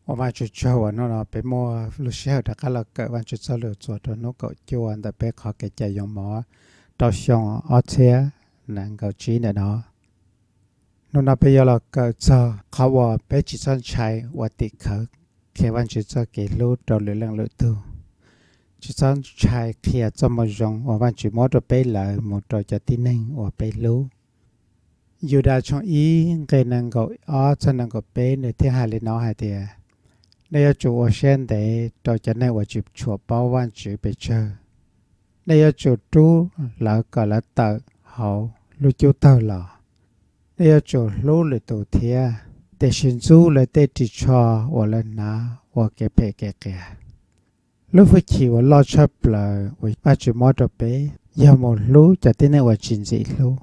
Ua Vajtswv tsaug uas hnub no peb muaj lub sij hawm rov qab los kawm Vajtswv txoj lus txuas rau hnub kaum cuaj ntawm peb qhov kev cai yoo mov rau xyoo ob txhiab nees nkaum tsib ntawm no. Hnub no peb yuav los kawm txog qhov uas peb tsis txhob ntshai ua tim khawv qhia Vajtswv txoj kev hlub rau lwm leej lwm tug, tsis txhob ntshai qhia txoj moo zoo uas Vajtswv muab rau peb lawm mus rau cov tib neeg uas peb hlub. Yudas tshooj ib nqe nees nkaum ob txog nees nkaum peb nws thiaj hais li no hais tias, nej yuav tsum ua siab ntev rau cov neeg uas tsis tshua paub Vajtswv pes tsawg. Nej yuav tsum rub lawv kom lawv tawm hauv lub cub tawg los. Nej yuav tsum hlub lwm tus thiab, tiam sis ntxub lawv tej ris tsho uas lawv hnav ua kev phem kev qias. Lub hwj chim uas loj tshaj plaws uas Vajtswv muab rau peb yog mus hlub cov tib neeg uas tsis ntxim hlub,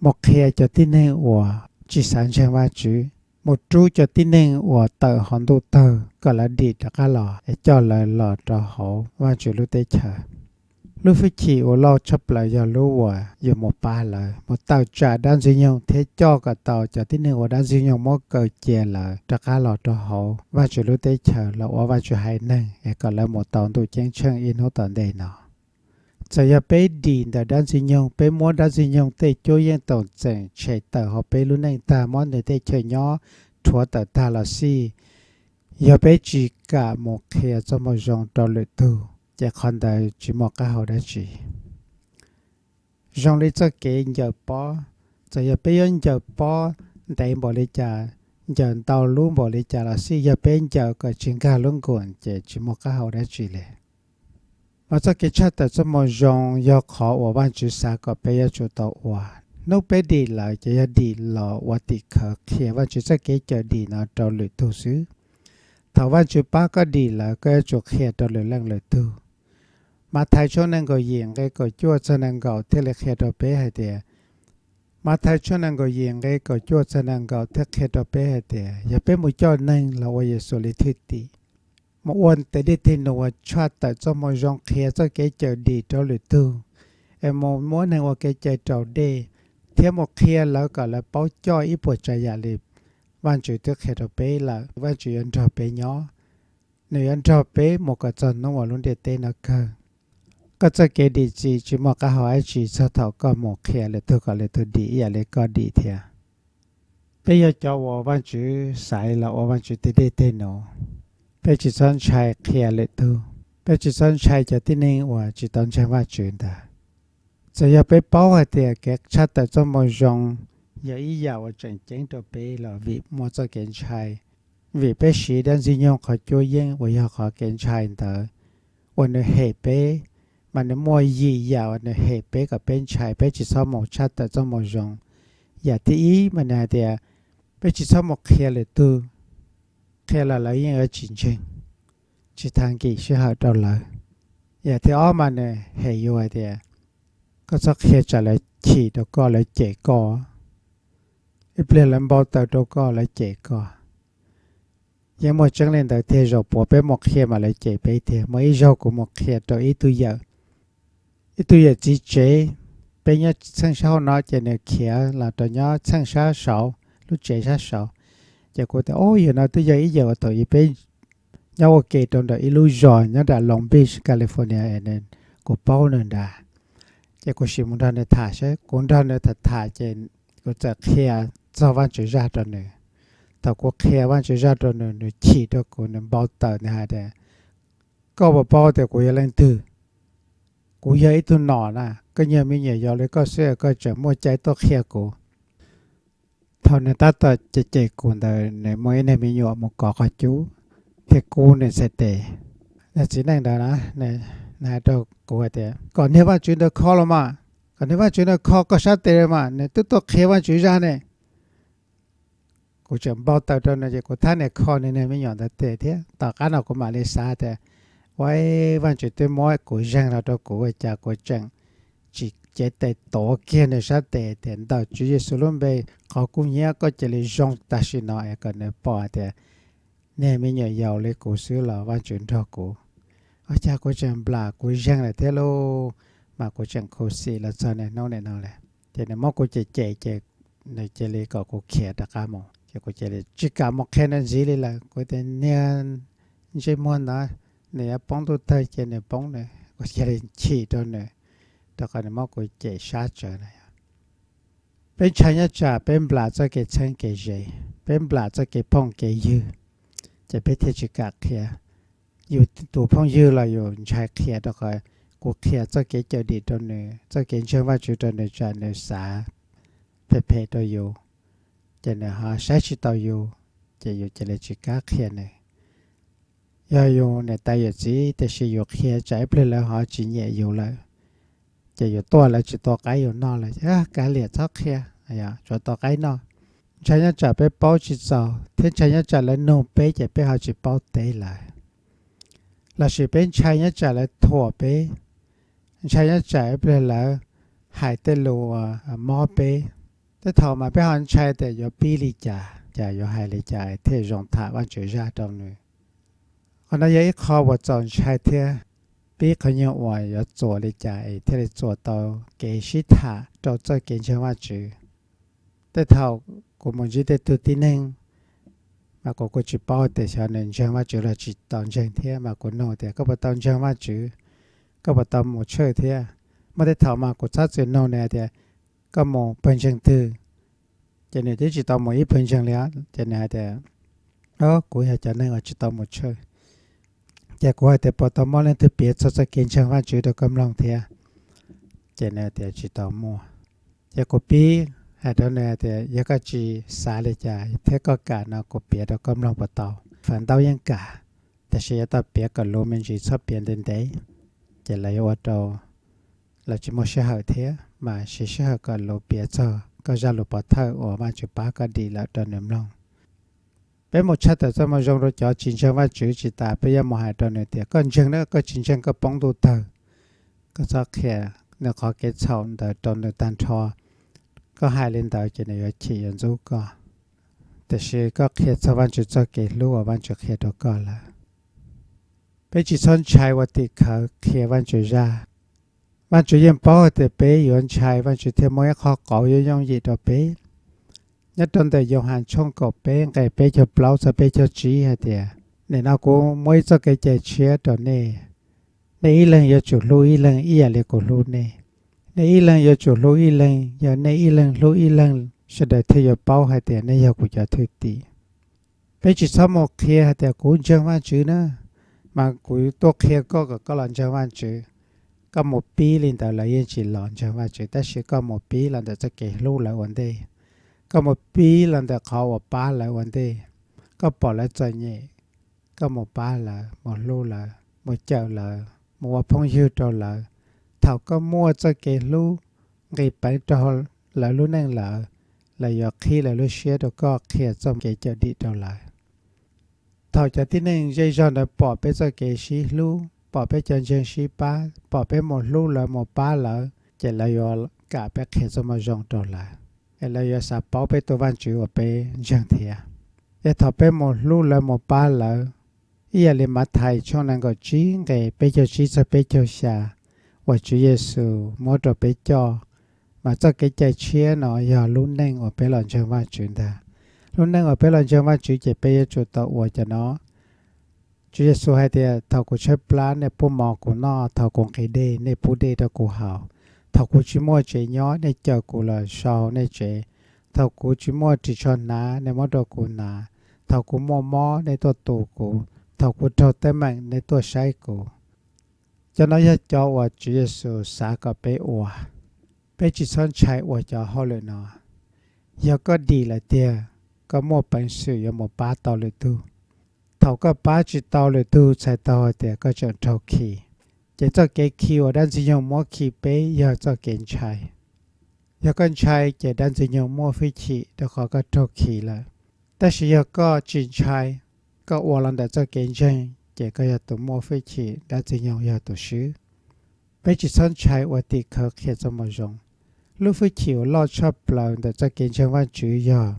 mus qhia cov tib neeg uas tsis xav ntseeg Vajtswv, mus rub cov tib neeg uas tawm hauv ntuj tawg kom lawv dim rov qab los es coj lawv los rau hauv Vajtswv lub teb chaws. Lub hwj chim uas loj tshaj plaws yog lub uas yuav mus pab lawv mus tawm tsam dab ntxwg nyoog thiab coj kom tau cov tib neeg uas dab ntxwg nyoog muab kaw cia lawm rov qab los rau hauv Vajtswv lub teb chaws los ua Vajtswv haiv neeg es kom lawv mus tau ntuj ceeb tsheej ib hnub tom ntej no. Txawm yog peb dim ntawm dab ntxwg nyoog, peb muab dab ntxwg nyoog tej cuab yeej toom txeem tshem tawm hauv peb lub neej tag, muab nws tej chaw nyob rhuav tawm tag los xij, yog peb tsis kam mus qhia txoj moo zoo rau lwm tug, ces qhov ntawd tsis muaj qab hau dab tsi. Zoo li txoj kev ncaws pob, txawm yog peb yuav ncaws pob ntev npaum li cas, ncaws ntau lub npaum li cas los xij, yog peb ncaws kom tsis nkag lub nkuam ces tsis muaj qab hau dab tsi li. Mas txoj kev tshaj tawm txoj moo zoo yog qhov uas Vajtswv xav kom peb yuav tsum tau ua. Hnub peb dim lawm ces yog dim los ua tim khawv qhia Vajtswv txoj kev cawm dim no rau lwm tug xwb. Thaum Vajtswv pab koj dim lawm koj yuav tsum qhia rau lwm leej lwm tug. Mathais tshooj nees nkaum yim nqe kaum cuaj txog nees nkaum thiaj li qhia rau peb hais tias, Mathais tshooj nees nkaum yim nqe kaum cuaj txog nees nkaum thiaj qhia rau peb hais tias yog peb mus coj neeg los ua Yexus li thwj tim, mus ua tes dej tes num uas tshaj tawm txoj moo zoo qhia txoj kev cawm dim rau lwm tug, es mus muab neeg ua kev cai raus dej, thiab mus qhia lawv kom lawv paub coj ib puas tsav yam li Vajtswv twb qhia rau peb lawm, Vajtswv yuav nrog peb nyob. Nws yuav nrog peb mus kom txog hnub uas lub ntiaj teb no kawg. Koj txoj kev dim txim tsis muaj qab hau dab tsi txog thaum koj mus qhia lwm tug kom lwm tug dim ib yam li koj dim thiab. Peb yog cov uas Vajtswv xaiv los ua Vajtswv tes dej tes num, peb tsis txhob ntshai qhia lwm tug, peb tsis txhob ntshai cov tib neeg uas tsis tau ntseeg Vajtswv ntawd. Txawm yog peb paub hais tias kev tshaj tawm txoj moo zoo yog ib yam uas tseem ceeb rau peb los vim muaj txoj kev ntshai, vim peb siv dab ntxwg nyoog qhov cuab yeej uas yog qhov kev ntshai ntawd uas nws hem peb, mas nws muaj yim yam uas nws hem peb kom peb ntshai peb tsis txhob mus tshaj tawm txoj moo zoo. Yam thib ib mas nws hais tias peb tsis txhob mus qhia lwm tug, qhia los lawv yeej yuav tsis ntseeg, tsis tas nkim sij hawm rau lawv. Yam thib ob mas nws hem yus hais tias koj txhob qhia tsam lawv chim rau koj, lawv cem koj. Ib pliag lawv npau taws rau koj, lawv cem koj. Yeej muaj tseeb li ntawd tiag, zaum puav peb mus qhia mas lawv cem peb tiag. Muaj ib zaug kuv mus qhia rau ib tug yawm, ib tug yawm txiv tsev, peb nyob txheej sab hauv no ces nws khiav los rau nyob txheej sab saud, lub tsev sab saud. Ces kuv tias, o, yawm no twb yog ib yawm uas thaum ub peb nyob ua ke rau nram ib lub zos nyob nram Long Beach, California, kuv paub nws nrad. Ces kuv sim mus nrog nws tham saib. Kuv nrog nws tham tham ces kuv txawm qhia txog Vajtswv zaj rau nws. Thaum kuv qhia Vajtswv zaj rau nws, nws chim rau kuv, nws npau taws, nws hais tias, koj puas paub tias kuv yog leej twg? Kuv yog ib tug nom na, koj nyuag me nyuam yaus li koj xwb koj tseem muaj cai tuaj qhia kuv. Thaum nws tab tom cem cem kuv ntawd nws muaj ib niag me nyuam mus kov qhov cub thiab kub nws txhais tes. Niag txiv neej ntawd na, nws hais rau kuv hais tias kom niag Vajtswv ntawd kho los mas, kom niag Vajtswv ntawd kho koj sab tes los mas, nws twb tuaj qhia Vajtswv zaj ne. Kuv tseem npau taws rau nws ces kuv thab nias kho nws niag me nyuam ntawd tes thiab. Tom qab no kuv mam li xav tias, ua, Vajtswv twb muab kuv zeeg los rau kuv ua cas kuv tseem tsis cev tes tuav kiag nws sab tes tias ntawm Tswv Yexus lub npe, qhov kub hnyiab koj cia li zoo tam sim no es kom nws pom tias niag me nyuam yaus li kuv xwb los Vajtswv nrog kuv. Ua cas kuv tseem nplam kuv zeeg lawm thiab lauj, mas kuv tseem khuv xim los txog niaj hnub nim no lawm. Ces nws muab kuv cem cem ces nws cia li kom kuv khiav rov qab mus. Ces kuv cia li tsis kam mus qhia nws ntxiv li lawm. Kuv tias niag ntsej muag ntawd, nws yuav poob ntuj tawg ces nws poob nws. Kuv cia li chim rau nws, rau qhov nws muab kuv cem sab tsawv na. Peb ntshai nyob tsam peb nplam txoj kev txheeb kev ze, peb nplam txoj kev phooj kev ywg, ces peb thiaj tsis kam qhia. Yus tus phooj ywg los yus ntshai qhia, rau qhov kuv qhia txoj kev cawm dim rau nws, txoj kev ntseeg Vajtswv rau nws tsam nws xav phem phem rau yus, ces nws ho saib tsis taus yus, ces yus cia li tsis kam qhia nws. Yog yus niam tais yawm txiv tiam sis yus qhia tsam ib pliag lawv ho tsis nyiam yus lawm, ces yus tuaj lawv tsis tua qaib yus noj lawm, kav liam txhob qhia, tsuav tua qaib noj. Ntshai nyob tsam peb paub tsis txaus thiab ntshai nyob tsam lawv nug peb ces peb ho tsis paub teb lawv. Lossis peb ntshai nyob tsam lawv thuam peb, ntshai nyob tsam ib pliag lawv hais tej lus mob peb. Tej thaum mas peb ho ntshai tias yuav pib li cas, cas yuav hais li cas thiaj zoo tham Vajtswv zaj rau nws. Qhov no yog ib qho uas txaus ntshai thiab, pib qhov nyuag uas yuav txuas li cas es thiaj li txuas tau kev sib tham rau txoj kev ntseeg Vajtswv. Tej thaum kuv mus ntsib tej tug tib neeg mas kuv kuj tsis paub tias xyov nws ntseeg Vajtswv los tsis tau ntseeg thiab, mas kuv nug tias koj puas tau ntseeg Vajtswv, koj puas tau mus church thiab. Muaj tej thaum mas kuv txhob txwm nug nws hais tias koj mus pawg ntseeg twg, ces nws twb tsis tau mus ib pawg ntseeg li, ces nws hais tias kuv yog cov neeg uas tsis tau mus church. Ces kuv hais tias puas tau muaj leej twg piav txog txoj kev ntseeg Vajtswv rau koj mloog thiab? Ces nws tias tsis tau muaj. Ces kuv pib hais rau nws tias yog koj tsis xav li cas thiab koj kam no kuv piav rau koj mloog puas tau. Feem ntau yeej kam, tiam sis yuav tau piav kom luv me ntsis, txhob piav ntev ntev, ces lawv yuav ua rau lawv tsis muaj sij hawm thiab, mas siv sij hawm kom luv piav txog koj zaj lus pov thawj uas Vajtswv pab koj dim lawm rau nws mloog. Peb mus tshaj tawm txoj moo zoo rau cov tsis ntseeg Vajtswv tsis tas peb yuav mus hais rau nws tias koj ntseeg na, koj tsis ntseeg koj poob ntuj tawg. Koj txhob qhia nws qhov kev txhaum ntawd rau nws tag nrho. Koj hais li ntawd ces nws yuav chim yuav ntxub koj. Tiam sis koj qhia txog Vajtswv txoj kev hlub uas Vajtswv qhia rau koj lawm. Peb tsis txhob ntshai ua tim khawv qhia Vajtswv zaj. Vajtswv yeej paub hais tias peb yuav ntshai, Vajtswv thiaj muab ib qho qauv yooj yooj yim rau peb. Nyob rau ntawm Yauhas tshooj kaum peb nqe peb caug plaub txog peb caug tsib hais tias, nim no kuv muab ib txoj kev cai tshiab rau nej, nej ib leeg yuav tsum hlub ib leeg ib yam li kuv hlub nej. Nej ib leeg yuav tsum hlub ib leeg, yog nej ib leeg hlub ib leeg, sawv daws thiaj yuav paub hais tias nej yog kuv cov thwj tim. Peb tsis txhob mus qhia hais tias kuv ntseeg Vajtswv na, mas kuv tuaj qhia koj kom koj los ntseeg Vajtswv. Koj mus pib li ntawd lawv yeej tsis los ntseeg Vajtswv, tab sis koj mus pib los ntawm txoj kev hlub lawv ua ntej. Koj mus pib los ntawm qhov uas pab lawv ua ntej. Koj pom lawv txom nyem, koj mus pab lawv, mus hlub lawv, mus cawm lawv, mus ua phooj ywg rau lawv. Thaum koj muaj txoj kev hlub nqis peev rau lawv lub neej lawm, lawv yuav qhib lawv lub siab rau koj qhia txoj kev cawm dim rau lawv. Thaum cov tib neeg zej zog ntawd pom peb txoj kev sib hlub, pom peb cov ntseeg sib pab, pom peb mus hlub lawv mus pab lawv, ces lawv yuav kam peb qhia txoj moo zoo rau lawv, es lawv yuav xav paub peb tus Vajtswv uas peb ntseeg thiab. Es thaum peb mus hlub lawv mus pab lawv, ib yam li Mathais tshooj nees nkaum tsib nqe peb caug tsib txog peb caug xya uas Tswv Yexus muab rau peb coj, mas txoj kev cai tshiab no yog lub neej uas peb los ntseeg Vajtswv ntag. Lub neej uas peb los ntseeg Vajtswv ces peb yuav tsum tau ua cov no. Tswv Yexus hais tias thaum kuv tshaib plab nej pub mov kuv noj, thaum kuv nqhis dej nej pub dej rau kuv haus, thaum kuv tsis muaj tsev nyob nej caw kuv los so hauv nej tsev, thaum kuv tsis muaj ris tsho hnav nej muab rau kuv hnav, thaum kuv muaj mob nej tuaj tu kuv, thaum kuv raug teeb meem nej tuaj saib kuv. Cov no yog cov uas Tswv Yexus xav kom peb ua. Peb tsis txhob ntshai ua cov hauj lwm no. Yog koj dim lawm tiag, koj muaj peev xwm yuav mus pab tau lwm tus. Thaum koj pab tsis tau lwm tus txhais tau hais tias koj tseem raug khi. Ces txoj kev khi uas dab ntxwg nyoog muab khi peb yog txoj kev ntshai. Yog koj ntshai ces dab ntxwg nyoog muaj hwj chim rau qhov koj raug khi lawm. Tab sis yog koj tsis ntshai, koj ua los ntawm txoj kev ntseeg ces koj yog tus muaj hwj chim, dab ntxwg nyoog yog tus swb. Peb tsis txhob ntshai ua tim khawv qhia txoj moo zoo. Lub hwj chim uas loj tshaj plaws ntawm txoj kev ntseeg Vajtswv yog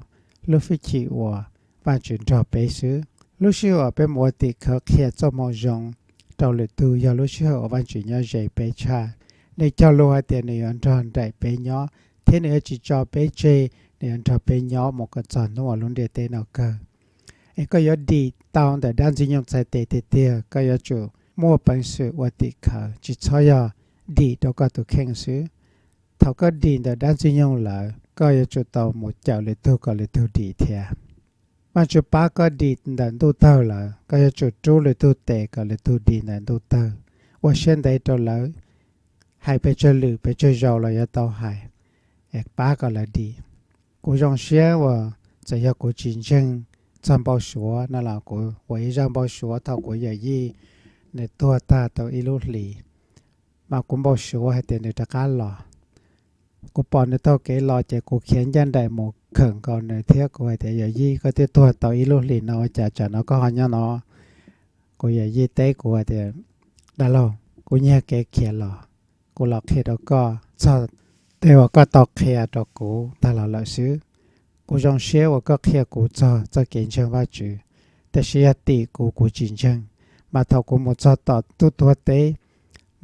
lub hwj chim uas Vajtswv nrog peb xwb. Lub sij hawm peb mus ua tim khawv qhia txoj moo zoo rau lwm tus yog lub sij hawm uas Vajtswv nyob ze peb tshaj. Nws cog lus hais tias nws yuav nrog nraim peb nyob thiab nws yuav tsis tso peb tseg, nws yuav nrog peb nyob mus kom txog hnub uas lub ntiaj teb no kawg. Es koj yuav dim tau ntawm dab ntxwg nyoog txhais tes tiag tiag, koj yuav tsum muaj peev xwm ua tim khawv, tsis txhob yog dim rau koj tus kheej xwb. Thaum koj dim ntawm dab ntxwg nyoog lawm, koj yuav tsum tau mus cawm lwm tug kom lwm tug dim thiab. Vaajtswv pab koj dim ntawm ntuj tawg lawm, koj yuav tsum rub lwm tug tes kom lwm tug dim ntawm ntuj tawg, ua siab ntev rau lawv, hais pes tsawg lwm pes tsawg zaus los yuav tau hais, es pab kom lawv dim. Kuv zoo siab uas txawm yog kuv tsis ntseeg txog npau suav no los kuv ua ib zaj npau suav thaum kuv yawm yij nws tuag tag tau ib lub hlis, mas kuv npau suav hais tias nws rov qab los. Kuv pom nws taug kev los ces kuv khiav ncaj nraim mus khawm nkaus nws thiab kuv hais tias, yawm yij, koj twb tuag tau ib lub hlis no ua cas tsam no koj ho nyob no? Kuv yawm yij teb kuv hais tias, dab laug, kuv nyiag kev khiav los, kuv los qhia rau koj txog tej uas koj tau qhia rau kuv tag los lawm xwb. Kuv zoo siab uas koj qhia kuv txog txoj kev ntseeg Vajtswv, tab sis yog tim kuv, kuv tsis ntseeg. Mas thaum kuv mus txog tom ntuj tuag teb,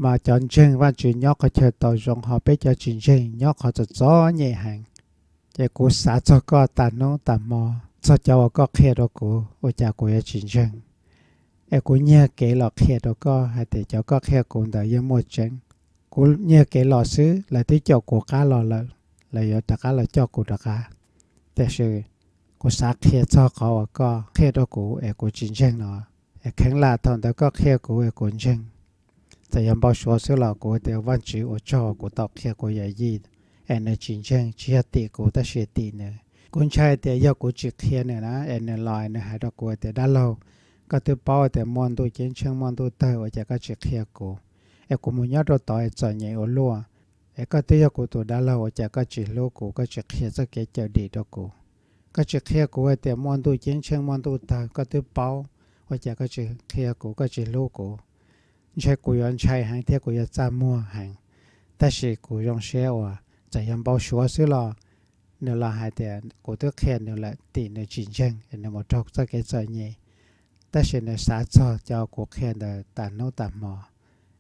mas cov ntseeg Vajtswv nyob qhov chaw tau zoo, ho peb cov tsis ntseeg nyob qhov txom txom nyem heev. Ces kuv xav txog koj tas hnub tas hmo, txog cov uas koj qhia rau kuv, ua cas kuv yuav tsis ntseeg? Es kuv nyiag kev los qhia rau koj hais tias cov koj qhia kuv ntawd yeej muaj tseeb. Kuv nyiag kev los xwb, lawv twb caum kuv qab los lawm, lawv yuav rov qab los coj kuv rov qab. Tiam sis kuv xav qhia txog qhov uas koj qhia rau kuv es kuv tsis ntseeg no, es kheev lam thaum ntawd koj qhia kuv es kuv ntseeg. Txawm yog npau suav xwb los kuv tias Vajtswv ua tsaug kuv tau qhia kuv yawm yij, es nws tsis ntseeg, tsis yog tim kuv tab sis tim nws. Kuv ntshai tias yog kuv tsis qhia nws na, es nws los es nws hais rau kuv tias, dab laug, koj twb paub tias muaj ntuj ceeb tsheej muaj ntuj tawg, ua cas koj tsis qhia kuv? Es kuv mus nyob rau tod es txom nyem ua luaj. Es koj twb yog kuv tus dab laug, ua cas koj tsis hlub kuv, koj tsis qhia txoj kev cawm dim rau kuv? Koj tsis qhia kuv hais tias muaj ntuj ceeb tsheej muaj ntuj tawg, koj twb paub, ua cas koj tsis qhia kuv, koj tsis hlub kuv? Ntshe kuv yuav ntshai heev thiab kuv yuav txaj muag heev. Tab sis kuv zoo siab uas txawm yog npau suav xwb los nws los hais tias kuv twb qhia nws lawm, tim nws tsis ntseeg es nws mus raug txoj kev txom nyem. Tab sis nws xav txog cov kuv qhia ntawd tas hnub tas hmo,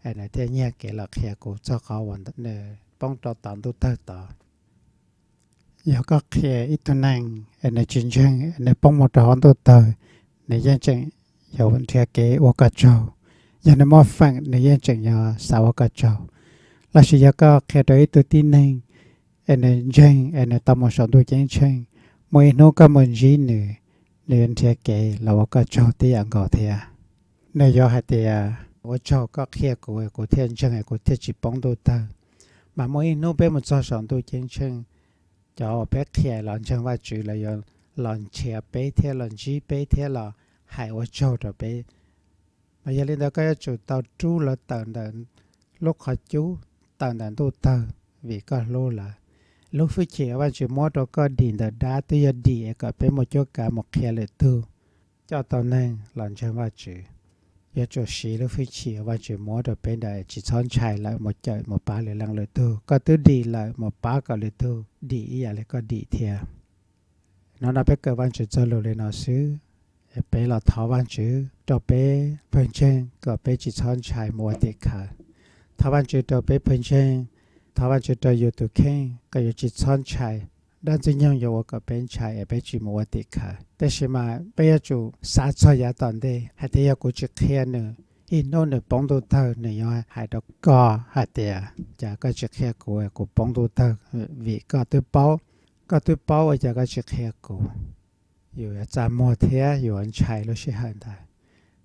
es nws thiaj nyiag kev los qhia kuv txog qhov uas nws poob rau tom ntuj tawg tod. Yog koj qhia ib tug neeg es nws tsis ntseeg es nws poob mus rau hauv ntuj tawg, nws yeej tseem yuav nrhiav kev ua koj tsaug. Yog nws muaj feem, nws yeej tseem yuav xav ua koj tsaug. Los sis yog koj qhia rau ib tug tib neeg es nws ntseeg es nws tau mus saum ntuj ceeb tsheej, muaj ib hnub koj mus ntsib nws, nws yuav nrhiav kev los ua koj tsaug tib yam nkaus thiab. Nws yuav hais tias, ua tsaug koj qhia kuv, kuv thiaj ntseeg es kuv thiaj tsis poob ntuj tawg. Mas muaj ib hnub peb mus txog saum ntuj ceeb tsheej, cov uas peb qhia los ntseeg Vajtswv, lawv yuav los nrhiav peb thiab los ntsib peb thiab los hais ua tsaug rau peb. Mas yog li ntawd koj yuav tsum tau rub lawv tawm ntawm lub qhov cub, tawm ntawm ntuj tawg, vim koj hlub lawv. Lub hwj chim uas Vajtswv muab rau koj dim ntawm dab twb yog dim es kom peb muaj cuab kav mus qhia lwm tug, coj tau neeg los ntseeg Vajtswv. Yuav tsum siv lub hwj chim uas Vajtswv muab rau peb ntawd, tsis txhob ntshai lawm, mus cawm mus pab lwm leej lwm tug. Koj twb dim lawm, mus pab kom lwm tug dim ib yam li koj dim thiab. Hnub no peb kawm Vajtswv txoj lus li no xwb, es peb los thov Vajtswv rau peb pawg ntseeg kom peb tsis txhob ntshai mus ua tim khawv. Thov Vajtswv rau peb pawg ntseeg, thov Vajtswv rau yus tus kheej kom yus tsis txhob ntshai. Dab Ntxwg Nyoog yuav ua kom peb ntshai es peb tsis mus ua tim khawv. Tab sis mas peb yuav tsum xav txog yav tom ntej hais tias yog kuv tsis qhia nws, ib hnub nws poob ntuj tawg, nws yuav hais rau koj hais tias, cas koj tsis qhia kuv, kuv poob ntuj tawg? Vim koj twb paub, koj twb paub ua cas koj tsis qhia kuv? Yus yuav txaj muag thiab yuav ntshai lub sij hawm ntawd.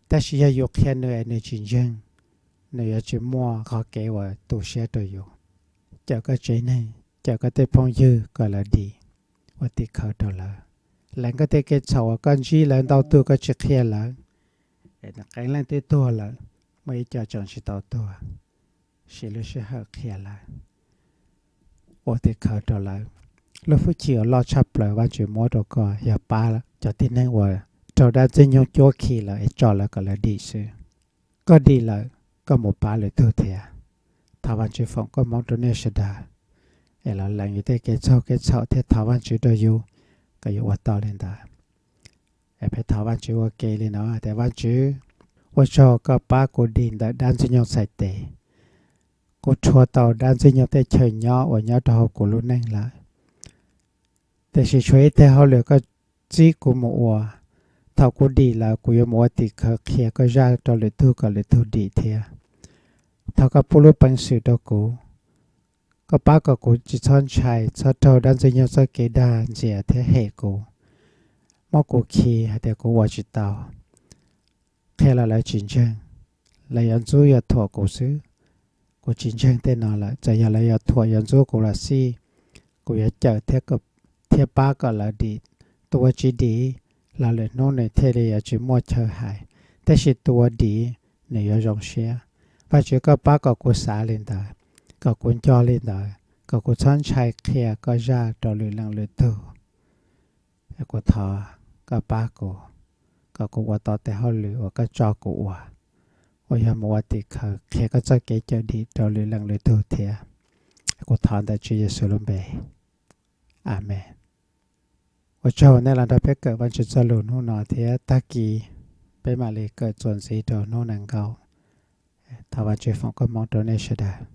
Tab sis yog yus qhia nws es nws tsis ntseeg, nws yuav tsis muaj qhov kev uas tu siab rau yus. Cawm koj tsev neeg, cawm koj tej phooj ywg kom lawv dim, ua tim khawv rau lawv. Lees koj tej kev txhaum uas koj ntsib lawv ntau tug koj tsis qhia lawv, es nws qee leej twb tuag lawm, muaj ib co tseem tsis tau tuag, siv lub sij hawm qhia lawv, ua tim khawv rau lawv. Lub hwj chim uas loj tshaj plaws Vajtswv muab rau koj yog pab cov tib neeg uas raug dab Ntxwg Nyoog cuab khi lawm es tso lawv kom lawv dim xwb. Koj dim lawm, koj mus pab lwm tug thiab. Thov Vajtswv foom koob hmoov rau nej sawv daws, es los lees yus tej kev txaug kev txhaum thiab thov Vajtswv rau yus kom yus ua tau li ntawd. Es peb thov Vajtswv ua ke li no tias, Vajtswv, ua tsaug koj pab kuv dim ntawm dab Ntxwg Nyoog txhais tes. Kuv rhuav tau dab Ntxwg Nyoog tej chaw nyob uas nyob rau hauv kuv lub neej lawm. Tiam sis tshuav ib teg hauj lwm koj txib kuv mus ua. Thaum kuv dim lawm kuv yuav mus ua tim khawv qhia koj zaj rau lwm tug kom lwm tug dim thiab. Thov koj pub lub peev xwm rau kuv. Koj pab kom kuv tsis txhob ntshai, txhob raug dab ntxwg nyoog txoj kev dag ntxias thiab hem kuv, muab kuv khi hais tias kuv ua tsis tau, qhia los lawv tsis ntseeg, lawv yuav ntxub yuav thuam kuv xwb. Kuv tsis ntseeg tej no lawm, txawm yog lawv yuav thuam yuav ntxub kuv los xij, kuv yuav cawm thiab pab kom lawv dim. Tus uas tsis dim los lwm hnub nws thiaj li yuav tsis muaj chaw hais, tab sis tus uas dim nws yuav zoo siab. Vajtswv, koj pab kom kuv xav li ntawd, kom kuv nco li ntawd, kom kuv txhob ntshai qhia koj zaj rau lwm leej lwm tug. Kuv thov koj pab kuv, kom kuv ua tau tej hauj lwm uas koj tso kuv ua, uas yog mus ua tim khawv qhia koj txoj kev cawm dim rau lwm leej lwm tug thiab. Kuv thov ntawm Tswv Yexus lub npe, amees. Ua tsaug nej los nrog peb kawm Vajtswv txoj lus hnub no thiab tag kis peb mam li kawm txuas ntxiv rau hnub nees nkaum. Thov Vajtswv foom koob hmoov rau nej sawv daws.